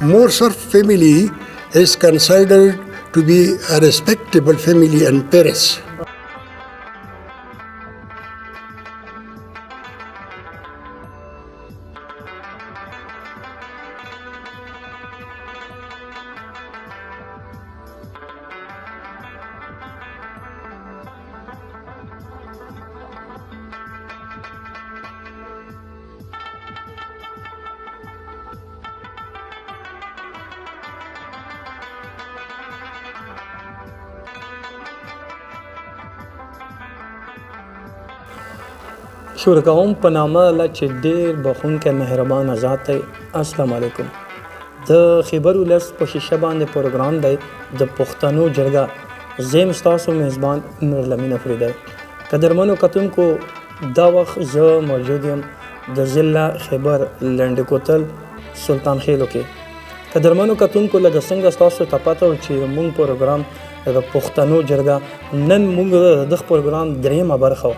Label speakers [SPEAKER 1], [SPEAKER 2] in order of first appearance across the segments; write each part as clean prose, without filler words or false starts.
[SPEAKER 1] Morcerf family is considered to be a respectable family in Paris.
[SPEAKER 2] شروع کوم په نامه الله چې ډیر بخونکی مهربان ذات دی. السلام علیکم. د خیبر ولس په شیشه باندې پروګرام دی د پښتنو جرګه. زه یم ستاسو میزبان نورلمین افریدی. قدرمنو کتونکو، دا وخت زه موجود یم د ضلع خیبر لنډې کوتل سلطان خیلو کې. قدرمنو کتونکو، لکه څنګه ستاسو ته پته و چې موږ پروګرام د پښتنو جرګه نن موږ د دغه پروګرام درېیمه برخه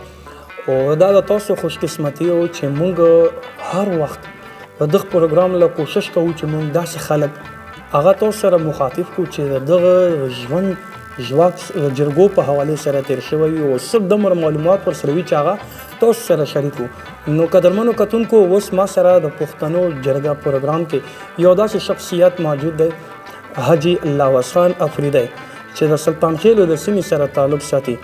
[SPEAKER 2] او دا د تاسو خوشقسمتي و چې موږ هر وخت د دغه پروګرام له کوشش کوو چې موږ داسې خلک هغه تاسو سره مخاطب کړو چې د دغه ژوند ژواک د جرګو په حواله سره تیر شوی وي او څه دومره معلومات ورسره وي چې هغه تاسو سره شریک کړو. نو قدرمنو کتونکو، اوس ما سره د پښتنو جرګه پروګرام کې یو داسې شخصیت موجود دی، حاجي لاوس خان افریدی، چې د سلطان خیلو د سیمې سره تعلق ساتي.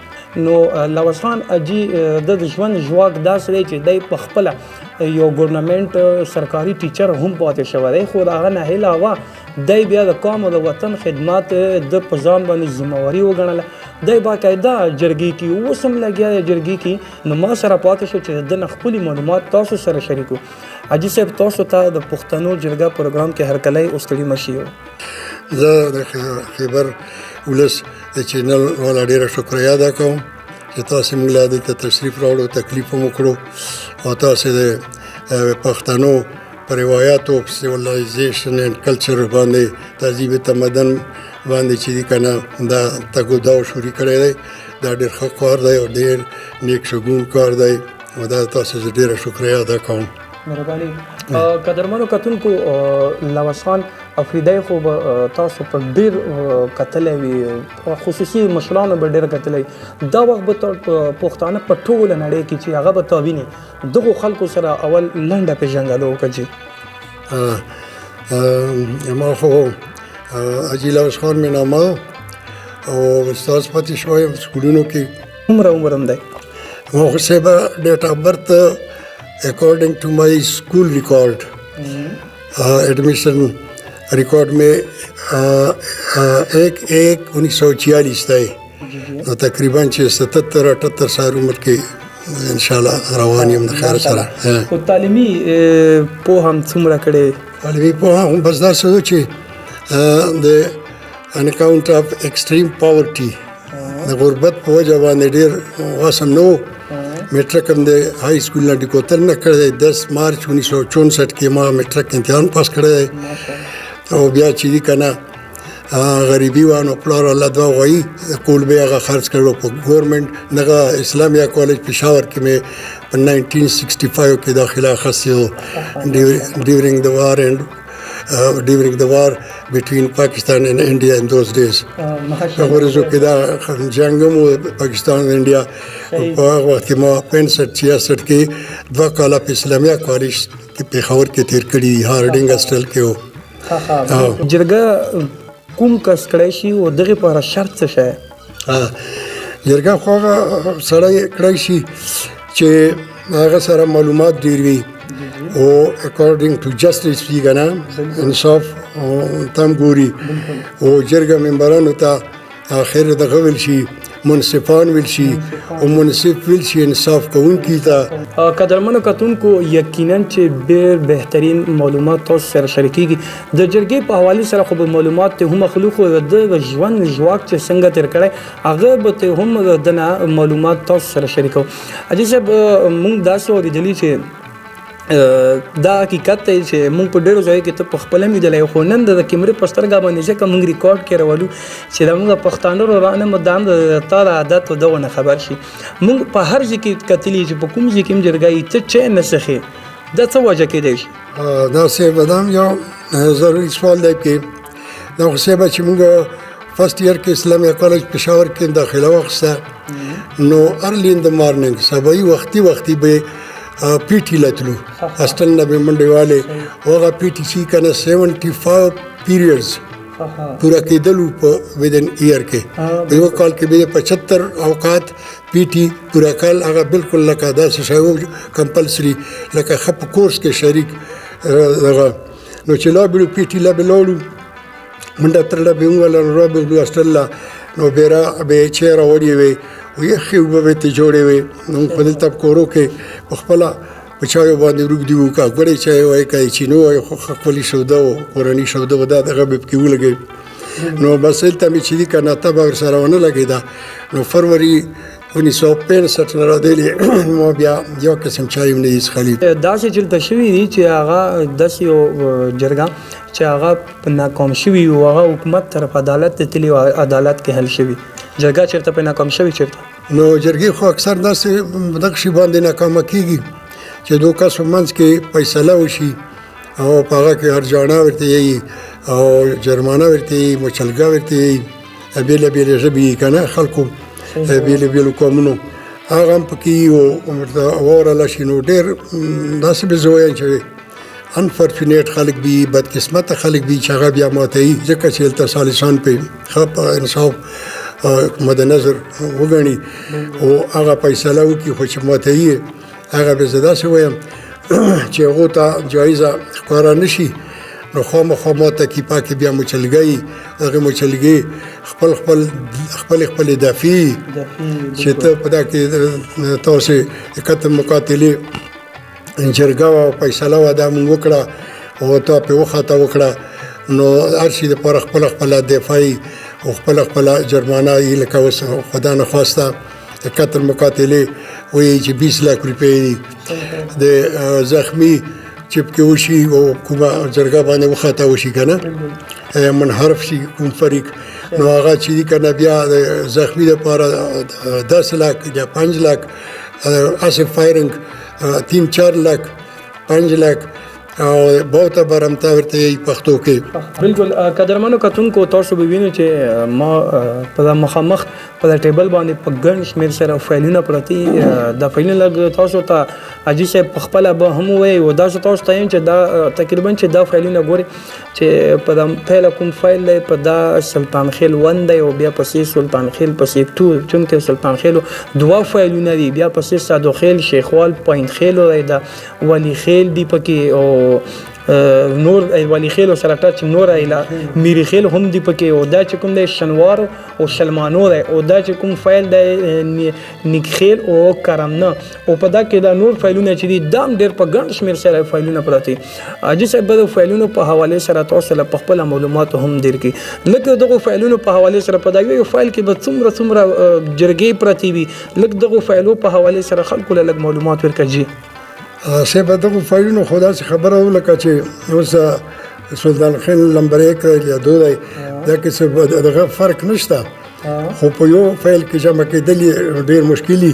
[SPEAKER 2] نو لاوس خان حاجي د ژوند ژواک داسې دی چې دی په خپله یو ګورنمنټ سرکاري ټیچر هم پاتې شوی دی، خو د هغه نه علاوه دی بیا د قوم او د وطن خدمات د په ځان باندې ذمهواري وګڼله. دی باقاعده جرګې کې اوس هم لګیا دی جرګې کې. نو ما سره پاتې شو چې د ده نه ښکلي معلومات تاسو سره شریک کړو. حاجي صاحب، تاسو ته د پښتنو جرګه پروګرام کې هرکلی او ستړي مه شي.
[SPEAKER 1] زه د خیبر ولس د چینل والا ډېره شکریه ادا کوم چې تاسو موږ له دلته تشریف راوړو، تکلیف مو وکړو او تاسو د پښتنو په روایاتو، civilization and culture باندې، تهذیب تمدن باندې چې دي که نه، دا تګ و داو شروع کړی دی. دا ډېر ښه کار دی او ډېر نیک شګون کار دی او دا تاسو زه ډېره شکریه ادا کوم.
[SPEAKER 2] مهرباني. قدرمنو کتونکو، لاوس خان افریدی خو به تاسو په ډېر کتلی وي، خصوصي مشرانو به ډېر کتلی. دا وخت به پښتانه په ټوله نړۍ کې چې هغه به تا ویني، دغو خلکو سره اول لنډه پېژندګلو وکړه چې
[SPEAKER 1] ما خو حاجي لاوس خان مې نامه او استاد پاتې شوی یم سکولونو کې.
[SPEAKER 2] څومره عمر هم دی؟
[SPEAKER 1] ما خو صاحب date of birth according to my school record, admission record में 1/1/1946 دی. نو تقریبا چې 77 78 سال عمر کې انشاءالله روان یم د خیر سره.
[SPEAKER 2] خو تعلیمي پوهه هم څومره کړې؟
[SPEAKER 1] تعلیمي پوهه هم بس داسې ده چې د on account of extreme poverty، د غربت په وجه باندې ډېر وسم نه و. میټرک هم د های سکول نه ډیکوتل نه کړی دی. 10 مارچ 1964 کې ما میټرک امتحان پاس کړی دی او بیا چې دي که نه غریبي وه، نو پلار الله دوه غوایي کول به هغه خرڅ کړو. په ګورنمنټ دغه اسلامیه کالج پېښور کې مې په 1965 کې داخله اخیستې و during the war and during the war between Pakistan and India in those days. هغه ورځو کې دا جنګ هم و پاکستان او انډیا. په هغه وخت کې ما 65 66 کې 2 کاله په اسلامیه کالج کې پېښور کې تېر کړي دي، هارډینګ هاسټل کې و.
[SPEAKER 2] جرګه کوم کس کړی شي او دغې لپاره شرط څه شی؟
[SPEAKER 1] جرګه خو هغه سړی کړی شي چې هغه سره معلومات ډېر وي او according to justice وي که نه، انصاف تم ګوري او جرګه ممبرانو ته اخر دغه ویل شي، منصفان ویل شي او منصف ویل شي انصاف کوونکي ته.
[SPEAKER 2] قدرمنو کتونکو، یقینا چې ډېر بهترین معلومات تاسو سره شریکېږي. د جرګې په حوالې سره خو به معلومات ته هم اخلو، خو د ژوند ژواک چې څنګه تېر کړی هغه به ته هم دنه معلومات تاسو سره شریکو. حاجي صاحب، موږ داسې اورېدلي چې دا حقیقت دی چې موږ په ډېرو ځایو کې ته په خپله لیدلی، خو نن د کیمرې په سترګه باندې ځکه موږ ریکارډ کې راولو چې د موږ پښتانه ورورانه مدام د تا د عادت او دغو نه خبر شي. موږ په هر ځای کې کتلي چې په کوم ځای کې هم جرګه وي، ته چای نه څښې. دا څه وجه کېدای شي؟
[SPEAKER 1] دا صاحب دا هم یو ضروري سوال دی کې دا خو صاحب چې موږ فرست ایئر کې اسلامیه کالج پېښور کې داخله واخیسته، نو early in the morning سبایي وختي وختي به پی ټي لتلو، هاسټل نه به منډې والې، او هغه پی ټي سي که نه 75 پیریډز پوره کېدلو په within year کې، په یو کال کې به 75 اوقات پی ټي پوره کال، هغه بالکل لکه داسې شی و compulsory، لکه ښه په کورس کې شریک دغه. نو چې لا بلو پی ټي لا به لاړو، منډه ترړه به ووهله، نو را به بلو هاسټل له، نو بیا به یې چای راوړې وې او یخې اوبه به یې ترې جوړې وې. نو موږ په دلته په کورو کې په خپله په چایو باندې روږدي وو، که ګوړې چای وای که یې چینو وای، خو ښه ښکلي سوده و، کورني سوده وه، دا دغه به پکې ولګوي. نو بس هلته مې چې دي که نه تبه ورسره ونه لګېده. نو فروري 1965 نه رادلې ما بیا یو قسم چای هم نه دي څښلي.
[SPEAKER 2] داسې چېرته شوي دي چې هغه داسې یو جرګه چې هغه په ناکام شوي وو، هغه حکومت طرف عدالت ته تللي او عدالت کې حل شوي، جرګه چېرته په ناکام شوي چېرته؟
[SPEAKER 1] نو جرګې خو اکثر داسې دغه شي باندې ناکامه کېږي چې دوه کسو منځ کې فیصله وشي او په هغه کې هرجاڼه ورته یي او جرمانه ورته یي، مچلګه ورته یي، بېلابېلې ژبې یي که نه خلکو بېلابېلو قومونو هغه هم پکې یي او ورته واورله شي. نو ډېر داسې به زه ووایم چې unfortunate خلک بي، بدقسمته خلک بي چې هغه بیا ماته یي، ځکه چې هلته ثالثان پې ښه په انصاف مد نظر وګڼي او هغه فیصله وکړي، خو چې ماته یي هغه به زه داسې وایم چې هغو ته جایزه ښکاره نه شي، نو خامخا ماته کي پاکې بیا مچلګۍ، هغې مچلګې خپل خپل خپلې خپلې دفعې چې ته په دا کې تاسې قتل مقاتلې جرګه وه او فیصله وه، دا مونږ وکړه او تا پې وخاته وکړه. نو هر شي دپاره خپله خپله دفاع او خپله خپله جرمانه یي، لکه اوس خدا نخواسته قتل مقاتلې وایي چې 20 لاک روپۍ دي، د زخمی چې پکې وشي او کومه جرګه باندې وخاته وشي که نه منحرف شي کوم فریق، نو هغه چې دي که نه بیا د زخمی دپاره 10 لاک یا 5 لاک، هسې firing 3-4 لاک 5 لاک او بہت برمتا ورته یي پښتو کې.
[SPEAKER 2] بالکل قدرمنو کتونکو، تاسو به وینئ چې ما په دا مخامخ په دا ټیبل باندې په ګڼ شمېر سره فایلونه پراته دي. دا فایلونه لږ تاسو ته حاجي صاحب په خپله به هم ووایي، او داسې تاسو ته یم چې دا تقریبا چې دا فایلونه ګورئ چې په دا پهله کوم فایل دی، په دا سلطان خیل 1 دی او بیا پسې سلطان خیل پسې 2، چونکې سلطان خیل دوه فایلونه دي، بیا پسې سادو خیل، شیخوال، پوینټ خیل دی، دا ولي خیل دی پکې، او نور ولي خیل سره ټچ نور ایله میری خیل هم دی پکې، او دا چې کوم دی شنوار او شلمانو دی، او دا چې کوم فایل دی نیک خیل او کرمنه، او په دا کې دا نور فایلونه چې دي دا هم ډېر په ګڼ شمېر سره فایلونه پراته دي. حاجي صاحب به د فایلونو په حوالې سره تاسو له په خپله معلوماتو هم ډېر کړي. لږ دغو فایلونو په حوالې سره په دا یو فایل کې به څومره څومره جرګې پرتې وي، لږ دغو فایلو په حوالې سره خلکو له لږ معلومات ورکړه جي.
[SPEAKER 1] صاحب دغو فایلونو خو داسې خبره وه لکه چې اوس سلطان خیل لمبر 1 دی یا 2 دی، دا کې څه دغه فرق نشته، خو په یو فایل کې جمع کېدل یې ډېر مشکل دي.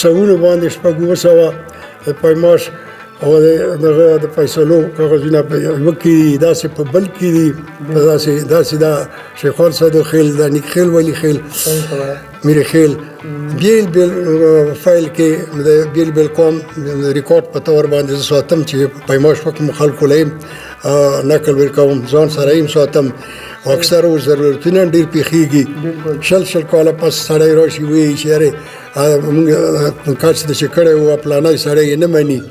[SPEAKER 1] سوونو باندې شپږ اووه سوه د پیماش او دغه د فیصلو کاغذونه په یوه کې دي، داسې په بل کې دي، داسې دا شیخوال سادو خیل، دا نیک خیل، ولي خیل، میري خیل، بېل بېل فایل کې د بېل بېل قوم ریکارډ په تور باندې زه ساتم چې پیماش وکړم، خلکو له یم نقل ورکوم، ځان سره یم ساتم. او اکثر اوس ضرورتونه هم ډېر پېښېږي. شل شل کاله پس سړی راشي وایي چې یارې، موږ کار چې چې کړی و پلانی سړی یې نه مني،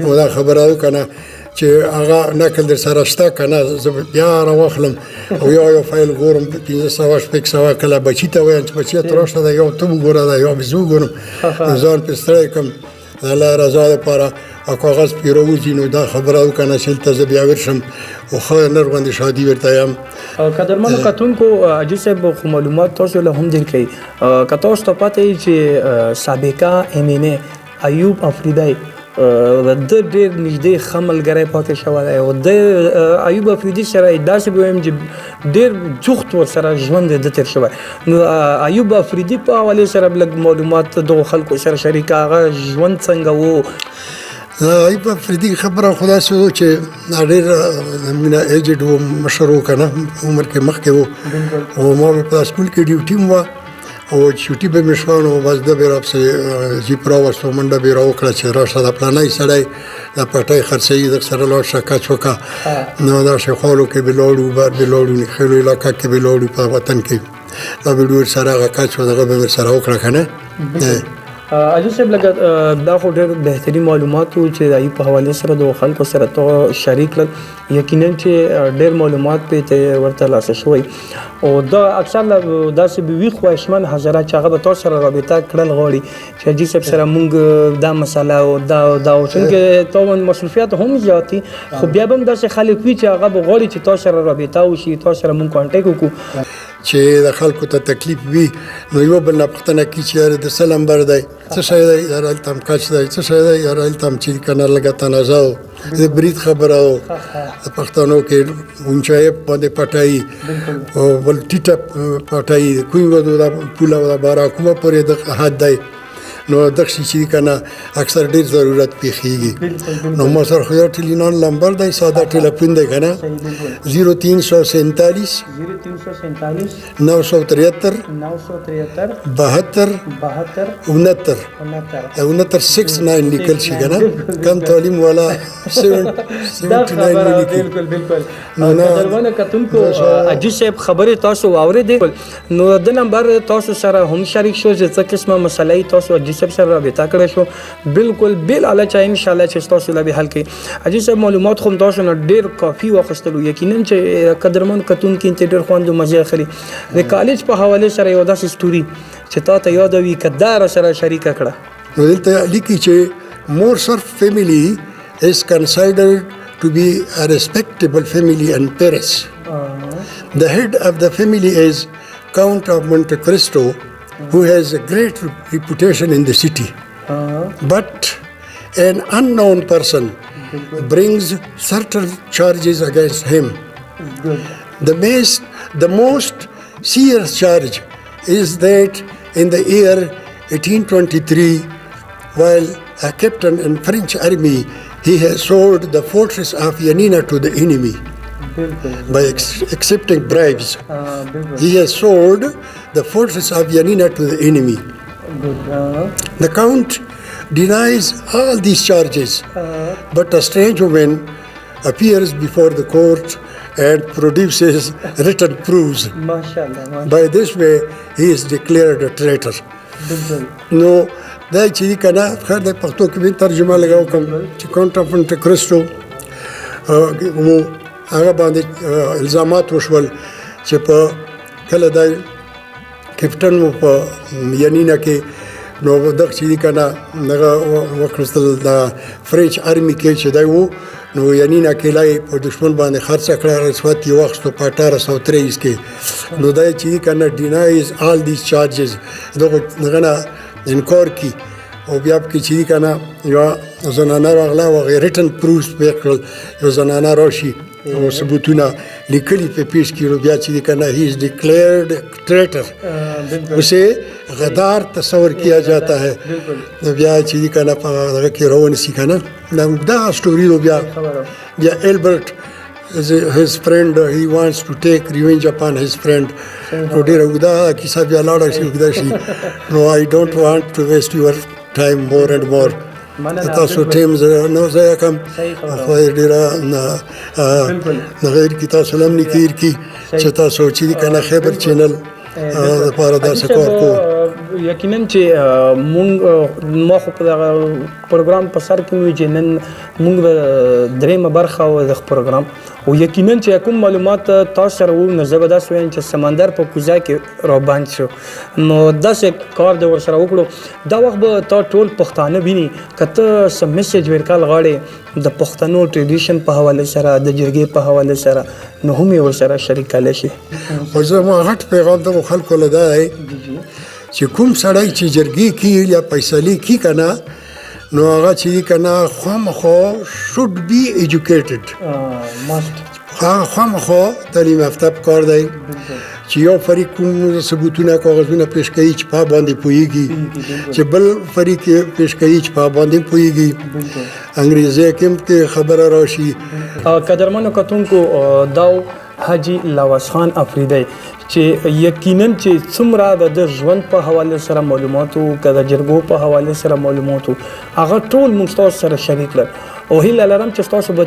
[SPEAKER 1] او دا خبره وکړه نه چې هغه نقل در سره شته که نه، زه به بیا راواخلم او یو یو فایل ګورم، 500 600 کله بچي ته وایم چې بچیه ته راشه، دا یو ته وګوره، دا یو به زه وګورم، ځان پرې ستړی کړم د الله رضا لپاره. او کاغذ پرې راوځي، نو دا خبره وکړه نه چې هلته زه بیا ورشم او ښه نر غوندې شادي ورته یم.
[SPEAKER 2] قدرمنو کتونکو، حاجي صاحب خو معلومات تاسو له هم ډېر کوي. که تاسو ته پته وي چې سابقه ایم این ای ایوب افریدی د ډېر نږدې ښه ملګری پاتې شوی دی، او د ایوب افریدي سره یې داسې به ووایم چې ډېر جوخت ورسره ژوند یې ده تېر شوی. نو ایوب افریدي په حوالې سره لږ معلومات دغو خلکو سره شریک، هغه ژوند څنګه و؟
[SPEAKER 1] ایوب افریدي خبره خو داسې و چې ډېر مینه ایجډ و، مشر و که نه، عمر کې مخکې و، او ما به په سکول کې ډیوټي هم وه، او چوټي به مې شوه، نو بس ده به راپسې جیپ راوستو، منډه به یې راوکړه چې راشه دا پلانی سړی دا پټی خرڅوي، ده سره لاړ شه کچ وکړه. نو داسې خالو کې به لاړو، بهر به لاړو، خېلو علاقه کې به لاړو په وطن کې، دا به ورسره هغه کچ و دغه به ورسره وکړه که نه.
[SPEAKER 2] عزیز صاحب، لکه دا خو ډېر بهترین معلومات وو چې د ایوب په حواله سره د خلکو سره ته شریک کړل. یقینا چې ډېر معلومات پې ته ورته لاسه شوی، او دا اکثر داسې به وي خواهشمند حضرات چې هغه به تاسو سره رابطه کړل غواړي چې حاجي صاحب سره مونږ دا مسله او دا او دا، چونکه تا مصروفیت هم زیات دي، خو بیا به هم داسې خلک وي چې هغه به غواړي چې تاسو سره رابطه وشي، تاسو سره مونږ کانټیکټ وکړو.
[SPEAKER 1] چې د خلکو ته تکلیف وي نو یو بل نه پوښتنه کوي چې یاره د څه لمبر دی، څه شی دی، یاره هلته هم کچ دی، څه شی دی، یاره هلته هم چې که نه لږه تنازع و، د برید خبره و، د پښتنو کې اونچایب باندې پټایي او بل ټیټه پټایي کوی ودو دا پوله او دا باراکوبه پورې د حد دی، نو دغسې چې که نه اکثر ډېر ضرورت پېښېږي. نو ما سره خو یو ټیلینان لمبر دی، ساده ټلیفون دی که نه، 0347
[SPEAKER 2] 0347
[SPEAKER 1] 973
[SPEAKER 2] 973
[SPEAKER 1] 72
[SPEAKER 2] 72
[SPEAKER 1] 69
[SPEAKER 2] 69
[SPEAKER 1] 69 لیکل شي که نه، کم تعلیم والا 79 ولیکي.
[SPEAKER 2] بالکل بالکل. قدرمنو کتونکو، حاجي صاحب خبرې تاسو واورېدې، نو د نمبر تاسو سره هم شریک شو چې څه قسمه مسله یې تاسو حاجي صاحب سره رابطه کړی شو، بالکل بل حالت چې انشاءالله چې تاسو له به حل کړي. حاجي صاحب معلومات خو تاسو نه ډېر کافي واخیستلو، یقینا چې قدرمن کتونکي ته ډېر خوند او مزه اخلي. د کالج په حواله سره یو داسې ستوري چې تا ته یاد وي که دا راسره شریکه کړه.
[SPEAKER 1] نو دلته لیکي چې Morcerf family is considered to be a respectable family in Paris. The head of the family is Count of Monte Cristo, who has a great reputation in the city. But an unknown person brings certain charges against him. The most serious charge is that in the year 1823, while a captain in French army, he has sold the fortress of Yanina to the enemy by accepting bribes. He has sold the fortress of Yanina to the enemy. The count denies all these charges, but a strange woman appears before the court and produces written proofs.
[SPEAKER 2] ماشاءالله.
[SPEAKER 1] By this way, he is declared a traitor. نو دا چې دي که نه، خیر دی، پښتو کې به ترجمه لږه وکړم چې کاونټ آف مونټه کریسټو و هغه باندې الزامات وشول چې په کله دی کپټن و په ینینا کې، نو دغه چې دي که نه دغه وکړل د فرنچ ارمي کې چې دی و، نو ینینا کې لای په دشمن باندې خرڅه کړه، رشوت یې واخیستو په 1823 کې. نو دی چې دي که نه denies all these charges، دغه دغه نه انکار کی، او بیا پکې چې دي که نه یوه زنانه راغله او هغې written proofs پېښ کړل، یو زنانه راشي او ثبوتونه لیکلي په پیش کړي، نو بیا چې دي که نه he is declared traitor، اسے غدار تصور کیا جاتا ہے. نو بیا چې دي که نه په دغه کې روان سي که نه، دا اوږده سټوري. نو بیا البرټ his friend, he wants to take revenge upon his friend. نو ډېره اوږده کیسه بیا لاړه شي، اوږده شي، نو I don't want to waste your time more and more. تاسو ټیم زه نو ضایع کم، خو ډېره غیر کی تاسو لم نکیر کی چې تاسو چې دي که نه خیبر چینل لپاره داسې کار کوو.
[SPEAKER 2] یقینا چې مونږ ما خو په دغه پروګرام په سر کې وی چې نن مونږ به درېیمه برخه او د پروګرام، او یقینا چې کوم معلومات تاسو سره وو، نو زه به داسې وایم چې سمندر په کوزه کې رابند شو، نو داسې کار د ورسره وکړو. دا وخت به تا ټول پښتانه ویني، که ته څه message ورکول غواړې د پښتنو tradition په حواله سره، د جرګې په حواله سره، نو هم یې ورسره شریک کړلی شي.
[SPEAKER 1] خو زما غټ پیغام دغو خلکو له دا دی چې کوم سړی چې جرګې کی یا فیصلې کی که نه، نو هغه چې دی که نه خامخا should be educated.
[SPEAKER 2] Must.
[SPEAKER 1] خو هغه خامخا تعلیم یافته پکار دی چې یو فریق کوم ثبوتونه کاغذونه پیش کوي چې په باندې پوهیږي، چې بل فریق پیش کوي چې په باندې پوهیږي، انګریزي کې هم کې خبره راشي.
[SPEAKER 2] قدرمنو کتونکو، دا حاجي لواس خان افریدی چې یقینا چې څومره د ژوند په حواله سره معلوماتو، که د جرګو په حواله سره معلوماتو، هغه ټول موږ تاسو سره شریک کړل، او هیله لرم چې تاسو به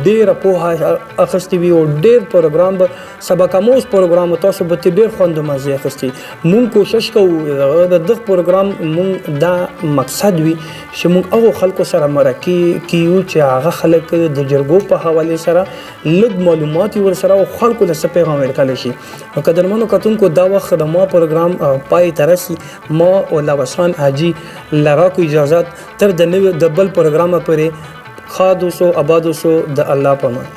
[SPEAKER 2] ډېره پوهه اخیستې وي او ډېر پروګرام به سبق آموز پروګرام تاسو به ډېر خوند او مزې اخیستي. مونږ کوشش کوو د دغه پروګرام مونږ دا مقصد وي چې مونږ هغو خلکو سره مرکې کیو چې هغه خلک د جرګو په حواله سره لږ معلومات ورسره او خلکو له څه پیغام ورکړلی شي. نو قدرمنو کتونکو، دا وخت د ما پروګرام پای ته رسي. ما او لوس خان حاجي لراکو اجازت تر د نوي د بل پروګرامه پورې. ښاد اوسو، اباد اوسو، د الله په امان.